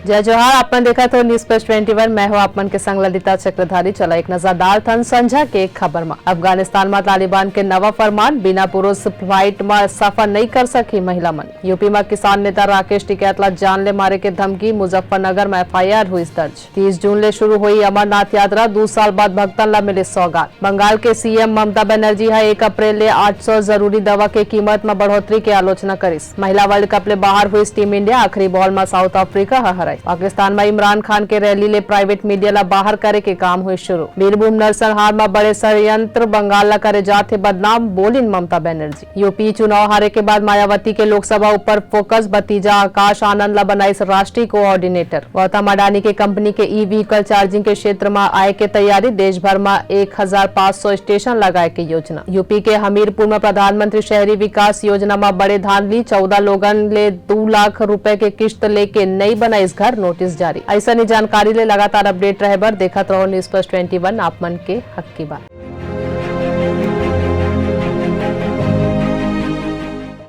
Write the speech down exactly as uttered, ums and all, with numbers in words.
जय जोहार, आप मन देखत हो News Plus twenty one, मैं हूं आप मन के संग ललिता चक्रधारी। चला एक नजर डालथन संझा के खबर म। अफगानिस्तान म तालिबान के नवा फरमान, बिना पुरुष flight म सफर नइ कर सकही महिला मन। यूपी म किसान नेता राकेश टिकैत ला जान ले मारे के धमकी, मुजफ्फरनगर म F I R होइस दर्ज। तीस जून ले शुरू होई अमरनाथ यात्रा, दू साल बाद भक्तन ला मिले सौगात। बंगाल के C M ममता बनर्जी ह एक अप्रैल ले आठ सौ जरूरी दवा के कीमत म बढ़ोतरी के आलोचना करिस। महिला World Cup ले बाहर हुई Team India, आखिरी ball म South Africa ह हराई। पाकिस्तान म इमरान खान के रैली ले private media ला बाहर करे के काम हुई शुरू। बीरभूम नरसंहार म बड़े षड्यंत्र, बंगाल ला करे जात हे बदनाम, बोलिन ममता बनर्जी। यूपी चुनाव हारे के बाद मायावती के लोकसभा ऊपर focus, भतीजा आकाश आनंद ला बनाइस राष्ट्रीय coordinator। गौतम अडानी के कंपनी के e vehicle charging के क्षेत्र म आए के तैयारी, देश भर म एक हजार पाँच सौ स्टेशन लगाए के योजना। यूपी के हमीरपुर म प्रधानमंत्री शहरी विकास योजना म बड़े धांधली, चौदह लोगन ले दू लाख रुपए के किस्त लेके नई बनाइस घर, नोटिस जारी। अइसने जानकारी ले लगातार update रहे बर देखत रहो News Plus twenty one, आप मन के हक की बात।